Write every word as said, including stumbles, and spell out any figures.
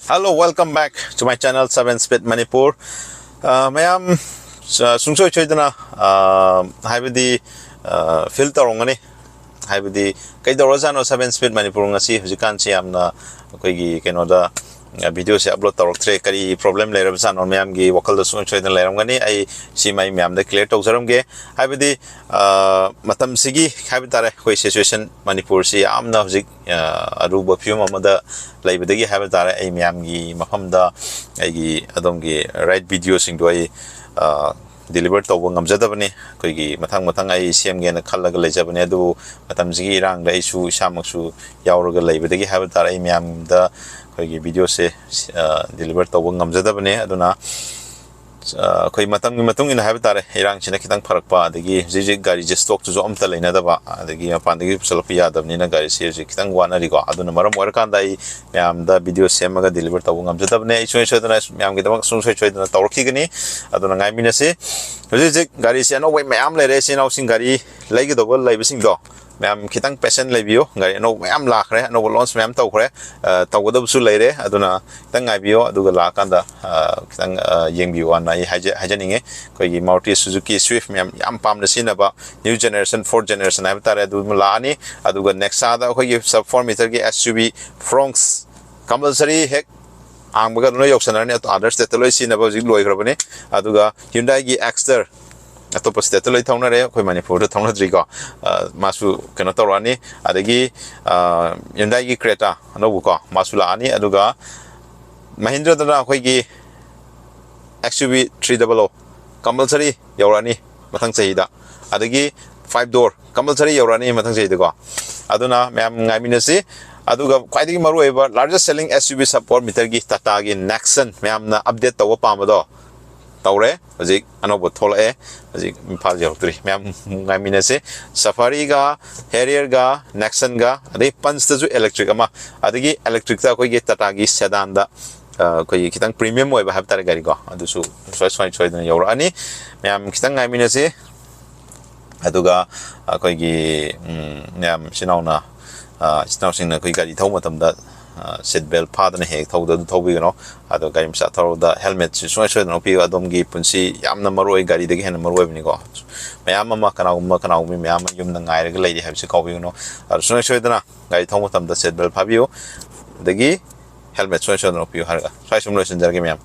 Hello, welcome back to my channel, Seven Speed Manipur. ꯑ, ꯃꯌꯥꯝ, ꯑ, ꯁꯨꯡꯁꯣꯏ ꯁꯣꯏꯗꯅ, ꯑ, ꯍꯥꯏꯕꯗꯤ, ꯑ, feel ꯇꯧꯔꯝꯒꯅꯤ꯫ ꯍꯥꯏꯕꯗꯤ, "ꯀꯩꯗꯧꯔꯖꯥꯠꯅꯣ Seven Speed Manipur ꯉꯁꯤ ꯍꯧꯖꯤꯛꯀꯥꯟꯁꯤ ꯌꯥꯝꯅ ꯑꯩꯈꯣꯏꯒꯤ ꯀꯩꯅꯣꯗ, ꯑ, videoꯁꯦ upload ꯇꯧꯔꯛꯇ꯭ꯔꯦ, ꯀꯔꯤ problem ꯂꯩꯔꯕꯖꯥꯠꯅꯣ?" ꯃꯌꯥꯝꯒꯤ ꯋꯥꯈꯜꯗ ꯁꯨꯡꯁꯣꯏ ꯁꯣꯏꯗꯅ ꯂꯩꯔꯝꯒꯅꯤ꯫ ꯑꯩ ꯁꯤꯃ ꯑꯩ ꯃꯌꯥꯝꯗ clear ꯇꯧꯖꯔꯝꯒꯦ꯫ ꯍꯥꯏꯕꯗꯤ, ꯑ, ꯃꯇꯝꯁꯤꯒꯤ ꯍꯥꯏꯕ ꯇꯥꯔꯦ, ꯑꯩꯈꯣꯏ situation ꯃꯅꯤꯄꯨꯔꯁꯤ ꯌꯥꯝꯅ ꯍꯧꯖꯤꯛ, ꯑ, ꯑꯔꯨꯕ ꯐꯤꯕꯝ ꯑꯃꯗ ꯂꯩꯕꯗꯒꯤ ꯍꯥꯏꯕ ꯇꯥꯔꯦ, ꯑꯩ ꯃꯌꯥꯝꯒꯤ ꯃꯐꯝꯗ ꯑꯩꯒꯤ ꯑꯗꯣꯝꯒꯤ right videoꯁꯤꯡꯗꯣ ꯑꯩ, ꯑ, deliver ꯇꯧꯕ ꯉꯝꯖꯗꯕꯅꯤ꯫ ꯑꯩꯈꯣꯏꯒꯤ ꯃꯊꯪ ꯃꯊꯪ ꯑꯩ ꯁꯦꯝꯒꯦꯅ ꯈꯜꯂꯒ ꯂꯩꯖꯕꯅꯦ, ꯑꯗꯨꯕꯨ ꯃꯇꯝꯁꯤꯒꯤ ꯏꯔꯥꯡꯗ ꯑꯩꯁꯨ ꯏꯁꯥꯃꯛꯁꯨ ꯌꯥꯎꯔꯒ ꯂꯩꯕꯗꯒꯤ ꯍꯥꯏꯕ ꯇꯥꯔꯦ, ꯑꯩ ꯃꯌꯥꯝꯗ ꯑꯩꯈꯣꯏꯒꯤ videoꯁꯦ, ꯑ, deliver ꯇꯧꯕ ꯉꯝꯖꯗꯕꯅꯦ꯫ ꯑꯗꯨꯅ, ꯑ, ꯑꯩꯈꯣꯏ ꯃꯇꯝꯒꯤ ꯃꯇꯨꯡ ꯏꯟꯅ ꯍꯥꯏꯕ ꯇꯥꯔꯦ, ꯏꯔꯥꯡꯁꯤꯅ ꯈꯤꯇꯪ ꯐꯔꯛꯄ, ꯑꯗꯒꯤ ꯍꯧꯖꯤꯛ ꯍꯧꯖꯤꯛ ꯒꯥꯔꯤꯁꯦ stockꯇꯨꯁꯨ ꯑꯝꯇ ꯂꯩꯅꯗꯕ, ꯑꯗꯒꯤ ꯃꯄꯥꯟꯗꯒꯤ ꯄꯨꯁꯜꯂꯛꯄ ꯌꯥꯗꯕꯅꯤꯅ ꯒꯥꯔꯤꯁꯦ ꯍꯧꯖꯤꯛ ꯈꯤꯇꯪ ꯋꯥꯅꯔꯤꯀꯣ꯫ ꯑꯗꯨꯅ ꯃꯔꯝ ꯑꯣꯏꯔꯀꯥꯟꯗ ꯑꯩ ꯃꯌꯥꯝꯗ video ꯁꯦꯝꯃꯒ deliver ꯇꯧꯕ ꯉꯝꯖꯗꯕꯅꯦ꯫ ꯑꯩ ꯁꯨꯡꯁꯣꯏ ꯁꯣꯏꯗꯅ ꯃꯌꯥꯝꯒꯤꯗꯃꯛ ꯁꯨꯡꯁꯣꯏ ꯁꯣꯏꯗꯅ ꯇꯧꯔꯛꯈꯤꯒꯅꯤ꯫ ꯑꯗꯨꯅ ꯉꯥꯏꯃꯤꯟꯅꯁꯤ꯫ ꯍꯧꯖꯤꯛ ꯍꯧꯖꯤꯛ ꯒꯥꯔꯤꯁꯦ ꯑꯅꯧꯕ ꯃꯌꯥꯝ ꯂꯩꯔꯦ꯫ ꯏꯆꯤꯟ ꯏꯅꯥꯎꯁꯤꯡ ꯒꯥꯔꯤ ꯂꯩꯒꯗꯧꯕ ꯂꯩꯕꯁꯤꯡꯗꯣ ꯃꯌꯥꯝ ꯈꯤꯇꯪ patient ꯂꯩꯕꯤꯌꯨ꯫ ꯒꯥꯔꯤ ꯑꯅꯧꯕ ꯃꯌꯥꯝ ꯂꯥꯛꯈ꯭ꯔꯦ, ꯑꯅꯧꯕ launch ꯃꯌꯥꯝ ꯇꯧꯈ꯭ꯔꯦ, ꯑ, ꯇꯧꯒꯗꯕꯁꯨ ꯂꯩꯔꯦ꯫ ꯑꯗꯨꯅ ꯈꯤꯇꯪ ꯉꯥꯏꯕꯤꯌꯣ, ꯑꯗꯨꯒ ꯂꯥꯛꯑꯀꯥꯟꯗ, ꯑ, ꯈꯤꯇꯪ, ꯑ, ꯌꯦꯡꯕꯤꯌꯨ ꯍꯥꯏꯅ ꯑꯩ ꯍꯥꯏꯖ-, ꯍꯥꯏꯖꯅꯤꯡꯉꯦ꯫ ꯑꯩꯈꯣꯏꯒꯤ Maruti Suzuki Swift ꯃꯌꯥꯝ ꯌꯥꯝ ꯄꯥꯝꯅ ꯁꯤꯖꯤꯟꯅꯕ new generation, fourth generation ꯍꯥꯏꯕ ꯇꯥꯔꯦ, ꯑꯗꯨ ꯑꯃ ꯂꯥꯛꯑꯅꯤ꯫ ꯑꯗꯨꯒ Nexaꯗ ꯑꯩꯈꯣꯏꯒꯤ sub four meterꯒꯤ S U V Fronx compulsory ꯍꯦꯛ ꯍꯥꯡꯕꯒ ꯑꯗꯨꯝ ꯂꯣꯏ ꯌꯧꯁꯟꯅꯔꯅꯤ꯫ ꯑꯗꯣ other stateꯇ ꯂꯣꯏ ꯁꯤꯖꯤꯟꯅꯕ ꯍꯧꯖꯤꯛ ꯂꯣꯏꯈ꯭ꯔꯕꯅꯤ꯫ ꯑꯗꯨꯒ Hyundaiꯒꯤ Exter ꯑꯇꯣꯞꯄ stateꯇ ꯂꯣꯏ ꯊꯧꯅꯔꯦ, ꯑꯩꯈꯣꯏ ꯃꯅꯤꯄꯨꯔꯗ ꯊꯧꯅꯗ꯭ꯔꯤꯀꯣ꯫ ꯑ, ꯃꯥꯁꯨ ꯀꯩꯅꯣ ꯇꯧꯔꯛꯑꯅꯤ꯫ ꯑꯗꯒꯤ, ꯑ, Hyundaiꯒꯤ Creta ꯑꯅꯧꯕꯀꯣ, ꯃꯥꯁꯨ ꯂꯥꯛꯑꯅꯤ꯫ ꯑꯗꯨꯒ Mahindraꯗꯅ ꯑꯩꯈꯣꯏꯒꯤ X U V three double O compulsory ꯌꯧꯔꯛꯑꯅꯤ ꯃꯊꯪ ꯆꯍꯤꯗ꯫ ꯑꯗꯒꯤ five door compulsory ꯌꯧꯔꯛꯑꯅꯤ ꯃꯊꯪ ꯆꯍꯤꯗꯀꯣ꯫ ꯑꯗꯨꯅ ꯃꯌꯥꯝ ꯉꯥꯏꯃꯤꯟꯅꯁꯤ꯫ ꯑꯗꯨꯒ ꯈ꯭ꯋꯥꯏꯗꯒꯤ ꯃꯔꯨꯑꯣꯏꯕ largest selling S U V sub four meterꯒꯤ Tataꯒꯤ Nexon ꯃꯌꯥꯝꯅ update ꯇꯧꯕ ꯄꯥꯝꯕꯗꯣ ꯇꯧꯔꯦ꯫ ꯍꯧꯖꯤꯛ ꯑꯅꯧꯕ ꯊꯣꯛꯂꯛꯑꯦ꯫ ꯍꯧꯖꯤꯛ ꯏꯝꯐꯥꯜ ꯌꯧꯔꯛꯇ꯭ꯔꯤ꯫ ꯃꯌꯥꯝ ꯉꯥꯏꯃꯤꯟꯅꯁꯤ꯫ Safareꯒ, Harrierꯒ, Nexonꯒ, ꯑꯗꯩ Punchꯇꯁꯨ electric ꯑꯃ, ꯑꯗꯒꯤ electricꯇ ꯑꯩꯈꯣꯏꯒꯤ Tataꯒꯤ sedanꯗ, ꯑ, ꯑꯩꯈꯣꯏꯒꯤ ꯈꯤꯇꯪ premium ꯑꯣꯏꯕ ꯍꯥꯏꯕ ꯇꯥꯔꯦ ꯒꯥꯔꯤꯀꯣ, ꯑꯗꯨꯁꯨ ꯁꯨꯡꯁꯣꯏ ꯁꯨꯡꯁꯣꯏ ꯁꯣꯏꯗꯅ ꯌꯧꯔꯛꯑꯅꯤ꯫ ꯃꯌꯥꯝ ꯈꯤꯇꯪ ꯉꯥꯏꯃꯤꯟꯅꯁꯤ꯫ ꯑꯗꯨꯒ ꯑꯩꯈꯣꯏꯒꯤ, ꯎꯝ, ꯃꯌꯥꯝ ꯏꯆꯤꯟ ꯏꯅꯥꯎꯅ, ꯑ, ꯏꯆꯤꯟ ꯏꯅꯥꯎꯁꯤꯡꯅ ꯑꯩꯈꯣꯏ ꯒꯥꯔꯤ ꯊꯧꯕ ꯃꯇꯝꯗ, ꯁꯤꯠ ꯕꯦꯜ ꯐꯥꯗꯅ ꯍꯦꯛ ꯊꯧꯕꯗ ꯑꯗꯨ ꯊꯧꯕꯤꯒꯅꯣ꯫ ꯑꯗꯣ ꯒꯥꯔꯤ ꯃꯆꯥ ꯊꯧꯔꯗ ꯍꯦꯜꯃꯦꯠꯁꯤ ꯁꯨꯡꯁꯣꯏ ꯁꯣꯏꯗꯅ ꯎꯞꯄꯤꯌꯨ꯫ ꯑꯗꯣꯝꯒꯤ ꯄꯨꯟꯁꯤ ꯌꯥꯝꯅ ꯃꯔꯨ ꯑꯣꯏ, ꯒꯥꯔꯤꯗꯒꯤ ꯍꯦꯟꯅ ꯃꯔꯨ ꯑꯣꯏꯕꯅꯤꯀꯣ꯫ ꯃꯌꯥꯝ ꯑꯃ, ꯀꯅꯥꯒꯨꯝꯕ ꯀꯅꯥꯒꯨꯝꯕꯤ ꯃꯌꯥꯝ ꯑꯃ ꯌꯨꯝꯗ ꯉꯥꯏꯔꯒ ꯂꯩꯔꯤ ꯍꯥꯏꯕꯁꯤ ꯀꯥꯎꯕꯤꯒꯅꯨ꯫ ꯑꯗꯣ ꯁꯨꯡꯁꯣꯏ ꯁꯣꯏꯗꯅ ꯒꯥꯔꯤ ꯊꯧꯕ ꯃꯇꯝꯗ ꯁꯤꯠ ꯕꯦꯜ ꯐꯥꯕꯤꯌꯨ, ꯑꯗꯒꯤ ꯍꯦꯜꯃꯦꯠ ꯁꯨꯡꯁꯣꯏ ꯁꯣꯏꯗꯅ ꯎꯞꯄꯤꯌꯨ ꯍꯥꯏꯔꯒ ꯁ꯭ꯋꯥꯏ ꯁꯨꯝ ꯂꯣꯏꯁꯤꯟꯖꯔꯒꯦ ꯃꯌꯥꯝ꯫